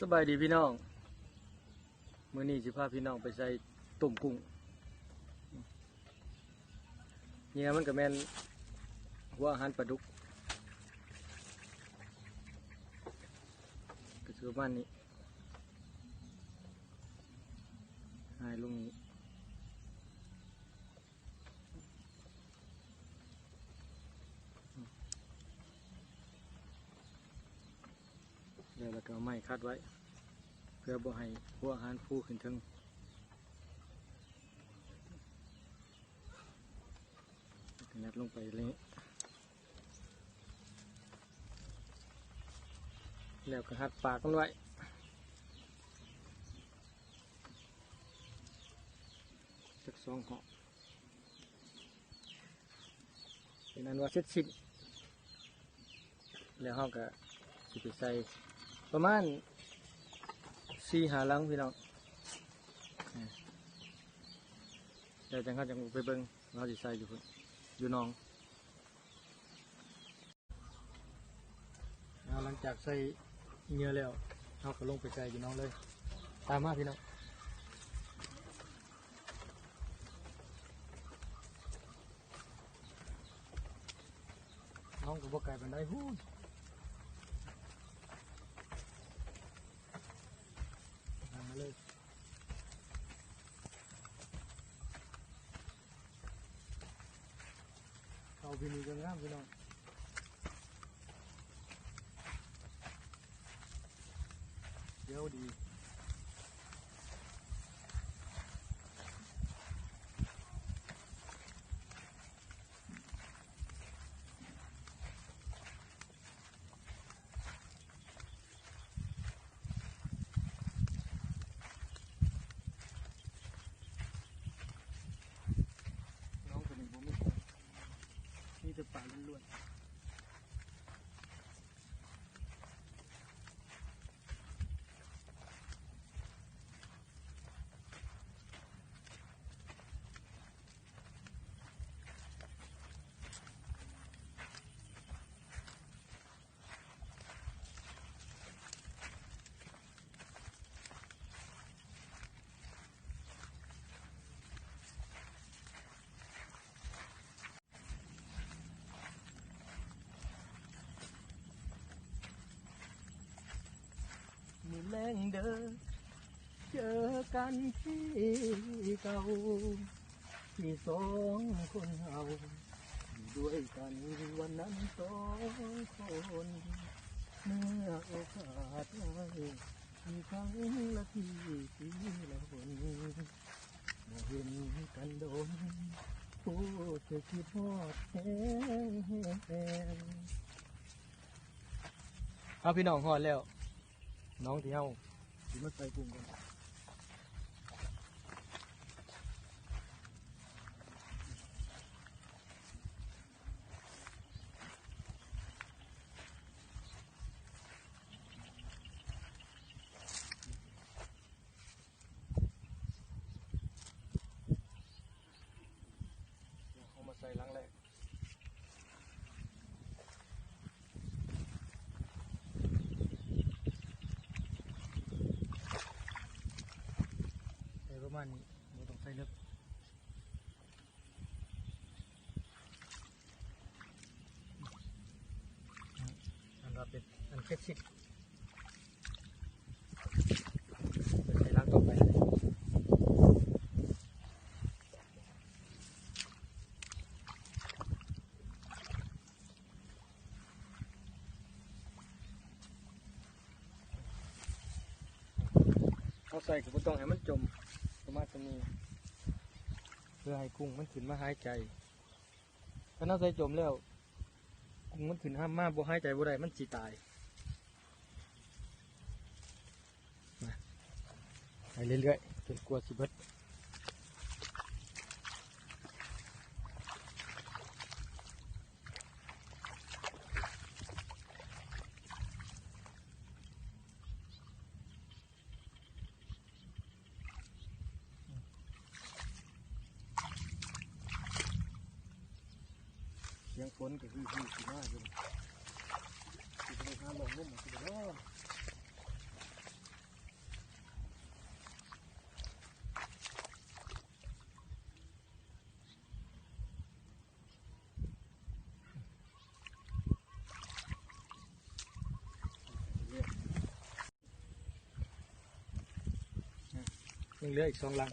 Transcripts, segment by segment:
ສະບາຍດີພີ່ນ້ອງ, ມື້ນີ້ຊິພາພີ່ນ້ອງໄປໃສ່ຕົ້ມກຸ້ງ. ເຫຍື່ອມັນກໍແມ່ນຫົວອາຫານປາດຸກ ກໍຊິປະມານນີ້ ຫາຍລົງນີ້. ແລ້ວ ແລ້ວກໍເອົາໄມ້ຂັດໄວ້ ເພື່ອບໍ່ໃຫ້ຫົວອາຫານຟູຂຶ້ນເທິງ. ແລ້ວກໍຍັດລົງໄປເລີຍ ແລ້ວກໍຮັດປາກມັນໄວ້ ຈັກສອງຮອບ ເປັນອັນວ່າເສັດສິ້ນ. ແລ້ວເຮົາກໍຊິໄປໃສ່ປະມານສີ່ຫ້າຫຼັງພີ່ນ້ອງ. ແລ້ວຈັ່ງເຮົາຈັ່ງໄປເບິ່ງວ່າເຮົາຊິໃສ່ຢູ່ພຸ້ນ ຢູ່ໜອງ. ເຮົາຫຼັງຈາກໃສ່ເຫຍື່ອແລ້ວ ເຮົາກໍລົງໄປໃສ່ຢູ່ໜອງເລີຍ. ຕາມມາພີ່ນ້ອງ. ໜອງກໍບໍ່ໄກປານໃດພຸ້ນ. ຕາມມາເລີຍ. ເຂົ້າປີນີ້ກໍງາມພີ່ນ້ອງ. ດຽວດີ. ໜອງຕົວນີ້ບໍ່ມີ ມີແຕ່ປາລ້ວນໆ. ມື້ແລງເດີ ເຈີກັນທີ່ເກົ່າ ທີ່ສອງຄົນເຮົາຢູ່ດ້ວຍກັນວັນນັ້ນສອງຄົນ ເມື່ອໂອກາດໄດ້ທີ່ຄັ້ງລະທີ ປີລະຫົນ ບໍ່ເຫັນກັນດົນ ຮູ້ສຶກຄິດຮອດແຮງ. ເອົາ ພີ່ນ້ອງ ຮອດແລ້ວ ໜອງທີ່ເຮົາຊິມາໃສ່ກຸ້ງກັນ. ເຮົາມາໃສ່ຫຼັງແລກ ໃສ່ປະມານນີ້ ບໍ່ຕ້ອງໃສ່ເລິກ. ອັນວ່າເປັນອັນເສັດສິ້ນ ໃສ່ຫຼັງຕໍ່ໄປ. ເຮົາໃສ່ກໍບໍ່ຕ້ອງໃຫ້ມັນຈົມ ປະມານສ່ຳນີ້ ເພື່ອໃຫ້ກຸ້ງມັນຂຶ້ນມາຫາຍໃຈ. ຄັນເຮົາໃສ່ຈົມແລ້ວ ກຸ້ງມັນຂຶ້ນມາບໍ່ຫາຍໃຈບໍ່ໄດ້ ມັນຊິຕາຍ. ມາ ໄປເລື້ອຍໆ ຈົນກວ່າຊິເບິດ. ສຽງຝົນກໍຮືໆ ຊິມາຢູ່ ຊິໄດ້ຫາລ້ອງລົມຊິບໍ່ເນາະ. ຍັງເຫຼືອອີກສອງຫຼັງ.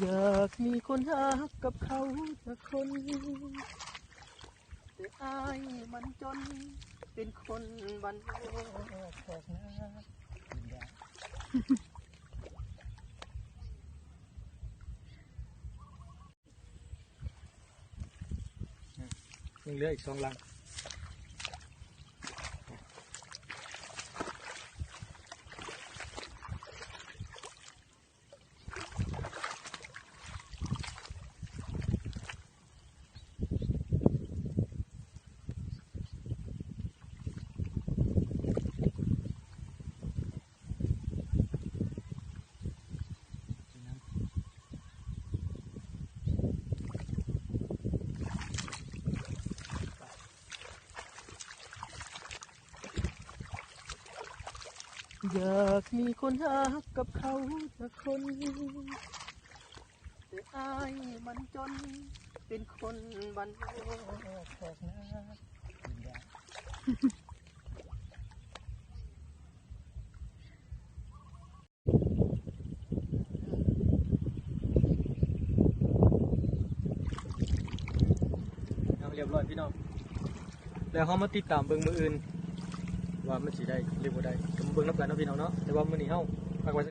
ຢາກມີຄົນຮັກກັບເຂົາຈັກຄົນ ແຕ່ອ້າຍມັນຈົນ ເປັນຄົນບ້ານນອກແຄກນາ. ຍັງເຫຼືອອີກສອງຫຼັງ. ຢາກມີຄົນຮັກກັບເຂົາຈັກຄົນ ແຕ່ອ້າຍມັນຈົນ ເປັນຄົນບ້ານນອກແຄກນາ. ເອົາ ຮຽບຮ້ອຍພີ່ນ້ອງ ແລ້ວເຮົາມາຕິດຕາມເບິ່ງມື້ອື່ນ ວ່າມັນຊິໄດ້ຫຼືບໍ່ໄດ້ ກໍມາເບິ່ງນຳກັນເນາະພີ່ນ້ອງເນາະ. ແຕ່ວ່າມື້ນີ້ເຮົາພັກໄວ້